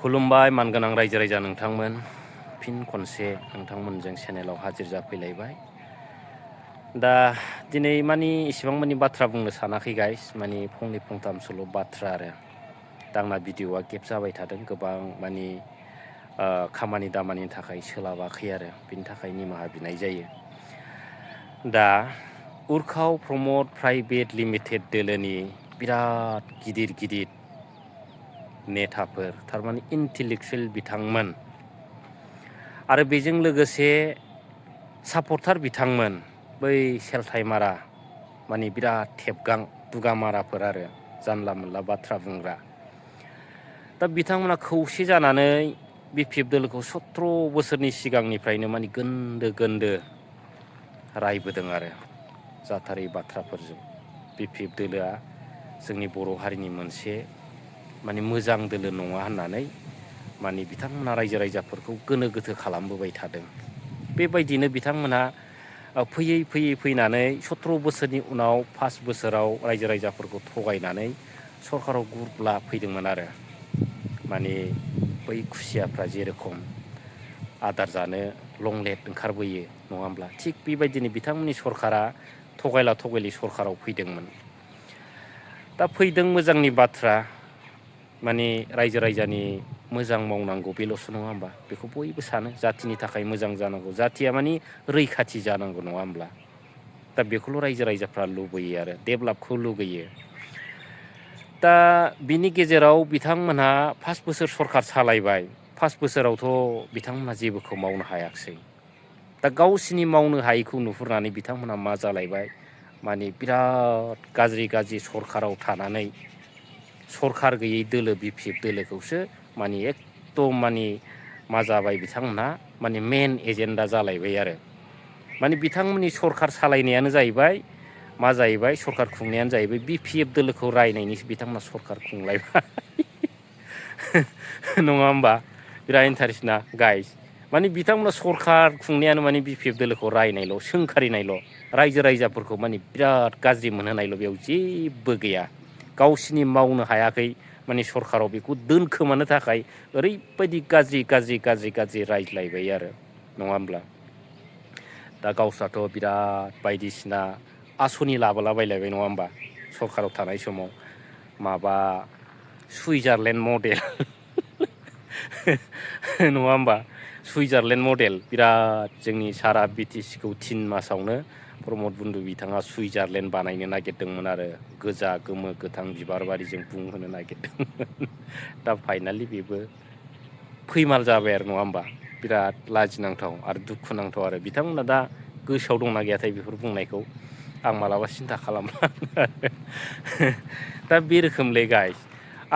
खुलुमबाय मानगोनां रायजो राजा नोंथांमोन फिन खनसे नोंथांमोनजों चेनेलाव हाजिर जाफैलायबाय। दा दिनै इसिबां बाथ्रा बुंनो सानाखै गाइस, फंनै फंथामसोल' बाथ्रा आरो दा आंना भिडिअ'आ गेप जाबाय थादों गोबां खामानि दामानिनि थाखाय सोलाबाखै आरो बिनि थाखाय निमाहा बिनाय जायो। दा उर्खाव प्रमद प्राइभेट लिमिटेड दोलोनि बिराद गिदिर गिदिर नेताफोर थारमाने इन्टेलेक्सुवेल बिथांमोन आरो बेजों लोगोसे सापर्टार बिथांमोन बै सेलथायमारा बिराद थेबगां दुगामाराफोर आरो जानला मोनला बाथ्रा बुंग्रा। दा बिथांमोना खौसे जानानै BPF दोलोखौ 17 बोसोरनि सिगांनिफ्रायनो गोन्दो गोन्दो रायबोदों आरो जाथारै बाथ्राफोरजों। BPF दोलोआ जोंनि बर' हारिनि मोनसे मोजां दोलो नङा होननानै बिथांमोना रायजो राजाफोरखौ गोनो गोथो खालामबोबाय थादों। बेबायदिनो बिथांमोना फैयै फैयै फैनानै 17 बोसोरनि उनाव 5 बोसोराव रायजो राजाफोरखौ थगायनानै सरकाराव गुरब्ला फैदोंमोन आरो बै खुसियाफ्रा जेरखम आदार जानो लंलेट ओंखारबोयो नङा होमब्ला, थिग बेबायदिनो बिथांमोननि सरकारा थगायला थगायलि सरकाराव फैदोंमोन। दा फैदों मोजांनि बाथ्रा, रायजो राजानि मोजां मावनांगौ बेल'सो नङा होमबा, बेखौ बयबो सानो जाथिनि थाखाय मोजां जानांगौ, जाथिया रैखाथि जानांगौ नङा होमब्ला। दा बेखौल' रायजो राजाफ्रा लुबैयो आरो डेभेलपखौ लुगैयो। दा बिनि गेजेराव बिथांमोनहा 5 बोसोर सरकार सालायबाय। 5 बोसोरावथ' बिथांमोनहा जेबोखौ मावनो हायाखिसै। दा गावसिनि मावनो हायैखौ नुहुरनानै बिथांमोनहा मा जालायबाय, बिराद गाज्रि गाज्रि सरकाराव थानानै सरकार गैयै दोलो BPF दोलोखौसो एकदम मा जाबाय बिथांमोनहा मेन एजेन्डा जालायबाय आरो बिथांमोननि सरकार सालायनायानो जाहैबाय मा जाहैबाय, सरकार खुंनायानो जाहैबाय BPF दोलोखौ रायनायनिसो बिथांमोना सरकार खुंलायबाय नङा होमबा। बिराद इन्टारेस्ट ना गाइस, बिथांमोना सरकार खुंनायानो BPF दोलोखौ रायनायल' सोंखारिनायल', रायजो राजाफोरखौ बिराद गाज्रि मोनहोनायल', बेयाव जेबो गैया। गावसिनि मावनो हायाखै सरकाराव बेखौ दोनखोमानो थाखाय ओरैबायदि गाज्रि गाज्रि गाज्रि गाज्रि रायज्लायबाय आरो नङा होमब्ला। दा गावस्राथ' बिराद बायदिसिना आसनि लाबोलाबायलायबाय नङा होमबा, सरकाराव थानाय समाव सुइजारलेण्ड मडेल नङा होमबा, सुइजारलेण्ड मडेल बिराद जोंनि सारा BTCखौ 3 मासावनो प्रमद बन्दु बिथाङा सुइजारलेण्ड बानायनो नागिरदोंमोन आरो गोजा गोमो गोथां बिबार बारिजों बुंहोनो नागिरदोंमोन। दा फाइनालि बेबो फैमाल जाबाय आरो नङा होमबा। बिराद लाजिनांथाव आरो दुखुनांथाव आरो बिथांमोना दा गोसोआव दंना गैयाथाय बेफोर बुंनायखौ आं मालाबा सिन्था खालामलाङो आरो दा बे रोखोमलै गाइस।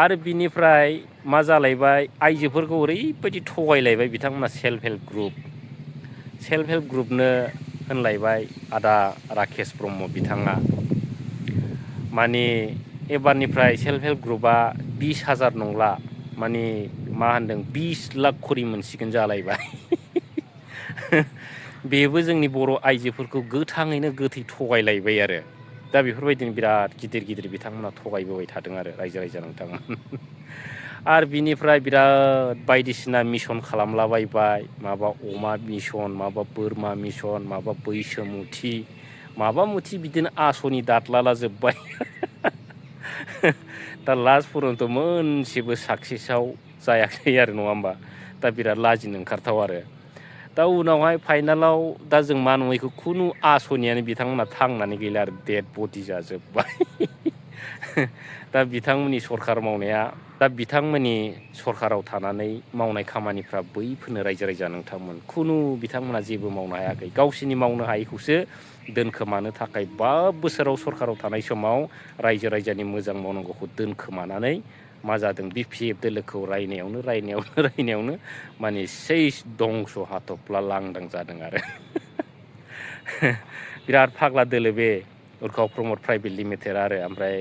आरो बिनिफ्राय मा जालायबाय, आइजोफोरखौ ओरैबायदि थगायलायबाय बिथांमोना सेल्फ हेल्प ग्रुपनो होनलायबाय आदा राकेश ब्रह्म बिथाङा एबारनिफ्राय सेल्फ हेल्प ग्रुपआ 20,000 नंला, मा होनदों 20 लाख खरि मोनसिगोन जालायबाय बेबो जोंनि बर' आइजोफोरखौ गोथाङैनो गोथै थगायलायबाय आरो दा बेफोरबायदिनो बिराद गिदिर गिदिर बिथांमोना थगायबोबाय थादों आरो रायजो राजा नोंथांमोन आरो बिनिफ्राय बिराद बायदिसिना मिसन खालामलाबायबाय, माबा अमा मिसन, माबा बोरमा मिसन, माबा बैसोमुथि माबा मुथि बिदिनो आसनि दादलाला जोब्बाय दा लास्ट फरन्थ' मोनसेबो साक्सेसआव जायाखै आरो नङा होमबा। दा बिराद लाजिनो ओंखारथाव आरो दा उनावहाय फाइनालाव दा जों मा नङैखौ खुनु आसनियानो बिथांमोना थांनानै गैला आरो डेड बडि जाजोब्बाय दा बिथांमोननि सरकार मावनाया, दा बिथांमोननि सरकाराव थानानै मावनाय खामानिफ्रा बैफोरनो रायजो राजा नोंथांमोन, खुनु बिथांमोना जेबो मावनो हायाखै। गावसिनि मावनो हायैखौसो दोनखोमानो थाखाय 5 बोसोराव सरकाराव थानाय समाव रायजो राजानि मोजां मावनांगौखौ दोनखोमानानै मा जादों, BPF दोलोखौ रायनायावनो सेस दंस' हाथफ्ला लांदां जादों आरो बिराद फाग्ला दोलो बे उर्खाव प्रमद प्राइभेट लिमिटेड आरो ओमफ्राय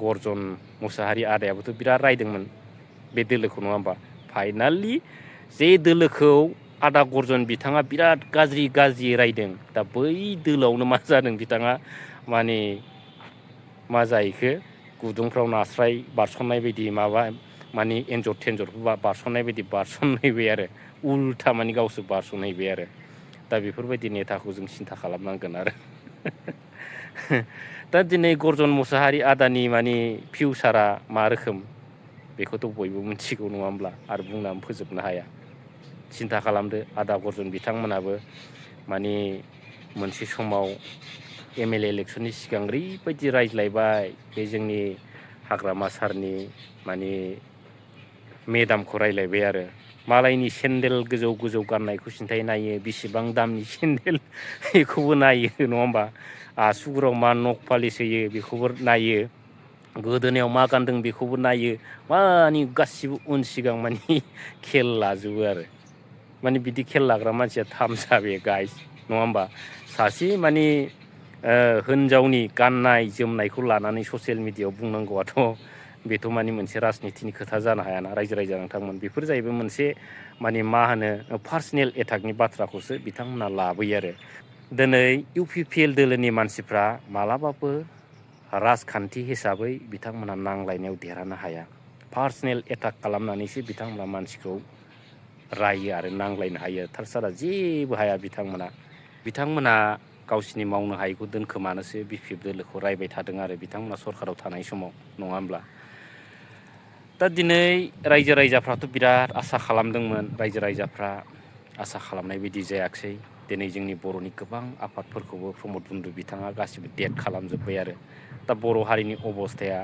गर्जन मुसाहारि आदायाबोथ' बिराद रायदोंमोन बे दोलोखौ नङा होमबा। फाइनालि जे दोलोखौ आदा गर्जन बिथाङा बिराद गाज्रि गाज्रि रायदों, दा बै दोलोआवनो मा जादों, बिथाङा मा जाहैखो, गुदुंफ्राव नास्राय बारसननाय बायदि माने एन्जर थेन्जरखौ बारसननाय बायदि बारसनहैबाय आरो उल्था माने गावसो बारसनहैबाय आरो दा बेफोरबायदि नेताखौ जों सिन्था खालामनांगोन आरो दा दिनै गर्जन मुसाहारि आदानि माने फिउचारा मा रोखोम बेखौथ' बयबो मिथिगौ नङा होमब्ला आरो बुंनानै फोजोबनो हाया सिन्था खालामदो आदा गर्जन बिथांमोनाबो माने मोनसे समाव MLA इलेक्सननि सिगां ओरैबायदि रायज्लायबाय बे जोंनि हाग्रामा सारनि माने मेदामखौ रायज्लायबाय आरो मालायनि सेन्देल गोजौ गोजौ गाननायखौ सिन्थाय नायो बेसेबां दामनि सेन्देल बेखौबो नायो नङा होमबा आसुगुराव मा नख पालिस होयो बेखौबो नायो गोदोनायाव मा गानदों बेखौबो नायो मानि गासिबो उन सिगां मानि खेल लाजोबो आरो माने बिदि खेल लाग्रा मानसिया थामसा बे गाइस नङा होमबा सासे माने हिन्जावनि गाननाय जोमनायखौ लानानै ससियेल मिडियायाव बुंनांगौआथ' बेथ' माने मोनसे राजनितिनि खोथा जानो हायाना रायजो राजा नोंथांमोन बेफोर जाहैबाय मोनसे माने मा होनो पार्सनेल एटाकनि बाथ्राखौसो बिथांमोना लाबोयो आरो दिनै UPPL दोलोनि मानसिफ्रा मालाबाबो राजखान्थि हिसाबै बिथांमोना नांलायनायाव देरहानो हाया पार्सनेल एटाक खालामनानैसो बिथांमोना मानसिखौ रायो आरो नांलायनो हायो थार सारा जेबो हाया बिथांमोना गावसिनि मावनो हायैखौ दोनखोमानोसो BPF दोलोखौ रायबाय थादों आरो बिथांमोना सरकाराव थानाय समाव नङा होमब्ला दा दिनै रायजो राजाफ्राथ' बिराद आसा खालामदोंमोन रायजो राजाफ्रा आसा खालामनाय बायदि जायाखिसै दिनै जोंनि बर'नि गोबां आफादफोरखौबो प्रमद बन्दु बिथाङा गासिबो डेट खालामजोब्बाय आरो दा बर' हारिनि अबस्थाया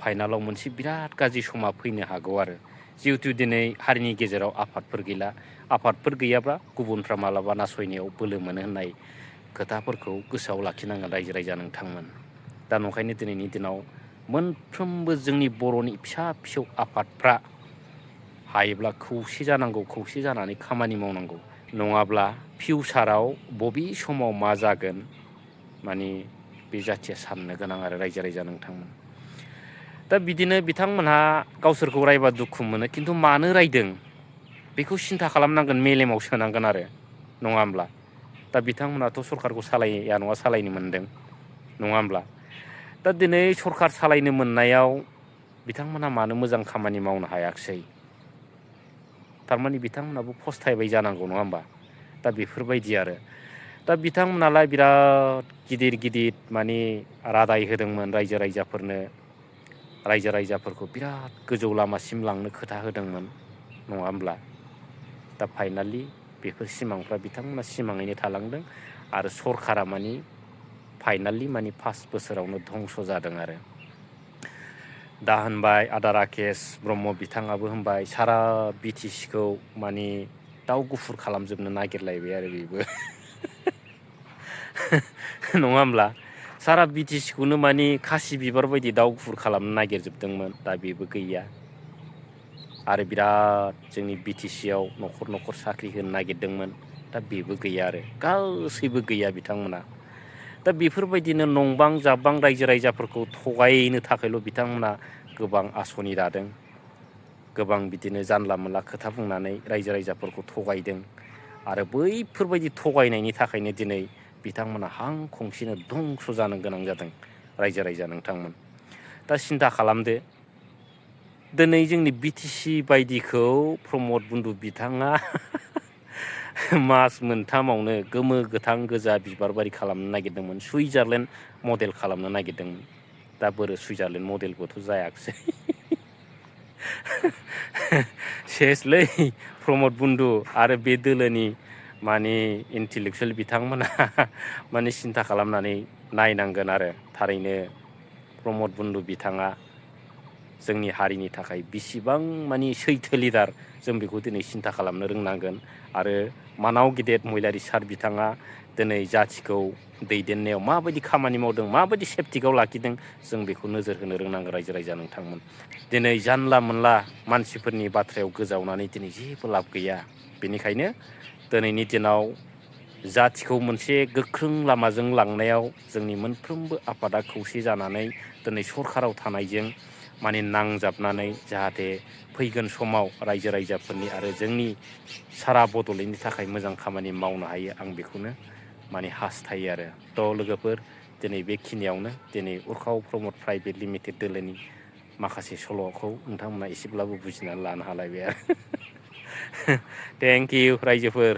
फाइनालाव मोनसे बिराद गाज्रि समा फैनो हागौ आरो जिहेथु दिनै हारिनि गेजेराव आफादफोर गैला आफादफोर गैयाब्ला गुबुनफ्रा मालाबा नासयनायाव बोलो मोनो होननाय खोथाफोरखौ गोसोआव लाखिनांगोन रायजो राजा नोंथांमोन दा नंखायनो दिनैनि दिनाव मोनफ्रोमबो जोंनि बर'नि फिसा फिसौ आफादफ्रा हायोब्ला खौसे जानांगौ खौसे जानानै खामानि मावनांगौ नङाब्ला फिउचाराव बबे समाव मा जागोन माने बे जाथिया साननो गोनां आरो रायजो राजा नोंथांमोन दा बिदिनो बिथांमोनहा गावसोरखौ रायबा दुखु मोनो खिन्थु मानो रायदों बेखौ सिन्था खालामनांगोन मेलेमाव सोनांगोन आरो नङा होमब्ला दा बिथांमोनाथ' सरकारखौ सालाया नङा सालायनो मोनदों नङा होमब्ला दा दिनै सरकार सालायनो मोननायाव बिथांमोनहा मानो मोजां खामानि मावनो हायाखिसै थारमाने बिथांमोनाबो फस्थायबाय जानांगौ नङा होमबा दा बेफोरबायदि आरो दा बिथांमोनालाय बिराद गिदिर गिदिर माने रादाय होदोंमोन रायजो राजाफोरखौ बिराद गोजौ लामासिम लांनो खोथा होदोंमोन नङा होमब्ला दा फाइनालि बेफोर सिमांफ्रा बिथांमोना सिमाङैनो थालांदों आरो सरकारा माने फाइनालि माने 5 बोसोरावनो धंस' जादों आरो दा होनबाय आदा राकेश ब्रह्म बिथाङाबो होनबाय सारा BTCखौ माने दाउ गुफुर खालामजोबनो नागिरलायबाय आरो बेबो नङा होमब्ला सारा BTCखौनो माने खासि बिबार बायदि दाउ गुफुर खालामनो नागिरजोबदोंमोन दा बेबो गैया आरो बिराद जोंनि BTCआव न'खर न'खर साख्रि होनो नागिरदोंमोन दा बेबो गैया आरो गासैबो गैया बिथांमोना दा बेफोरबायदिनो नंबां जाबां रायजो राजाफोरखौ थगायनो थाखायल' बिथांमोना गोबां आसनि दादों गोबां बिदिनो जानला मोनला खोथा बुंनानै रायजो राजाफोरखौ थगायदों आरो बैफोरबायदि थगायनायनि थाखायनो दिनै बिथांमोना हां खंसेनो धंस' जानो गोनां जादों रायजो राजा नोंथांमोन दा सिन्था खालामदो दिनै जोंनि BTC बायदिखौ प्रमद बन्दु बिथाङा मास मोनथामावनो गोमो गोथां गोजा बिबार बारि खालामनो नागिरदोंमोन सुइजारलेण्ड मडेल खालामनो नागिरदोंमोन दा बोरो सुइजारलेण्ड मडेलबोथ' जायाखिसै सेसलै प्रमद बन्दु आरो बे दोलोनि माने इन्टेलेक्सुवेल बिथांमोना माने सिन्था खालामनानै नायनांगोन आरो थारैनो प्रमद बन्दु बिथाङा जोंनि हारिनि थाखाय बिसिबां माने सैथो लिडार जों बेखौ दिनै सिन्था खालामनो रोंनांगोन आरो मानाव गेदेर महिलारि सार बिथाङा दिनै जाथिखौ दैदेननायाव माबायदि खामानि मावदों माबायदि सेफटिकआव लाखिदों जों बेखौ नोजोर होनो रोंनांगोन रायजो राजा नोंथांमोन दिनै जानला मोनला मानसिफोरनि बाथ्रायाव गोजावनानै दिनै जेबो लाब गैया बेनिखायनो दिनैनि दिनाव जाथिखौ मोनसे गोख्रों लामाजों लांनायाव जोंनि मोनफ्रोमबो आफादा खौसे जानानै दिनै सरकाराव थानायजों माने नांजाबनानै जाहाथे फैगोन समाव रायजो राजाफोरनि आरो जोंनि सारा बड'लेण्डनि थाखाय मोजां खामानि मावनो हायो आं बेखौनो माने हास्थायो आरो थ' लोगोफोर दिनै बेखिनियावनो दिनै उर्खाव प्रमद प्राइभेट लिमिटेड दोलोनि माखासे सल'खौ नोंथांमोना एसेब्लाबो बुजिनानै लानो हालायबाय आरो थेंक इउ रायजोफोर।